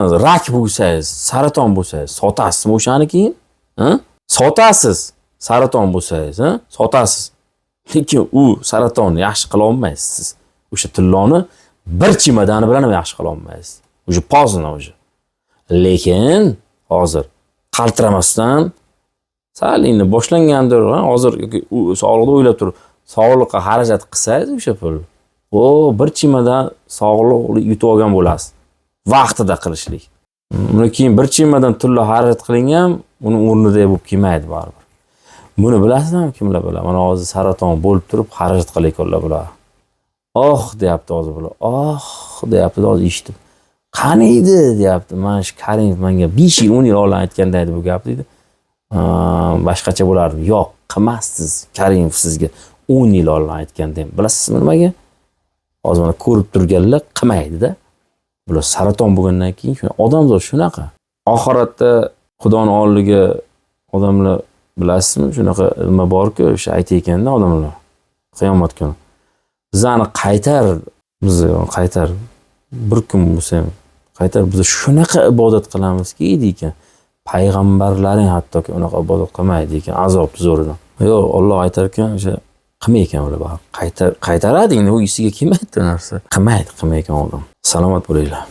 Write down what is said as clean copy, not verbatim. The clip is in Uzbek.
Rak bo'lsangiz, saraton bo'lsangiz, sotasizmi o'shani keyin? Ha? Sotasiz. Saraton bo'lsangiz, ha? Sotasiz. Lekin u saratonni yaxshi qila olmaysiz siz. O'sha tilloni bir chemadani bilan ham yaxshi qila olmaysiz. Уже поздно уже. Lekin hozir qaltiramasdan sal endi boshlangandir, ha? Hozir yoki u sog'liqni o'ylab turib, sog'liqqa xarajat qilsangiz o'sha pul, o bir chemadan sog'liq yutib olgan bo'lasiz. Vaqtida qilishlik. Uni keyin bir chemadan tilla xarajat qilingan, uni o'rnida bo'lib kelmaydi baribir. Buni bilasizlarmi kimlar biladi? Mana hozir saraton bo'lib turib xarajat qilayotganlar bular. Oh deyapti hozir bular. Oh deyapti hozir eshitib. Qani edi deyapti. Mana shu Karimov menga 5 yil, 10 yil oldin aytganda edi bu gap deydi. Boshqacha bo'lardi. Yo'q, qilmassiz Karimov sizga 10 yil oldin aytganda ham. Bilasizmi nimaga? Hozir mana ko'rib turganlar qilmaydi-da. Bular saraton bo'lgandan keyin shuna odamzod shunaqa. Oxiratda Xudoni oldiga odamlar bilasizmi, shunaqa nima borku, o'sha aytayotganda odamlar qiyomat kuni. Bizani qaytar, bizni qaytar bir kun bo'lsa ham qaytar, biz shunaqa ibodat qilamizki deykan. Payg'ambarlaring hattoki unaqa ibodat qilmaydi ekan azob zo'ridan. Yo'q, Alloh aytar ekan, o'sha qilmay ekan ular baribir. Qaytar qaytaradi endi u esiga kelmaydi narsa. Qilmaydi, qilmay ekan odam. Salomat bo'linglar.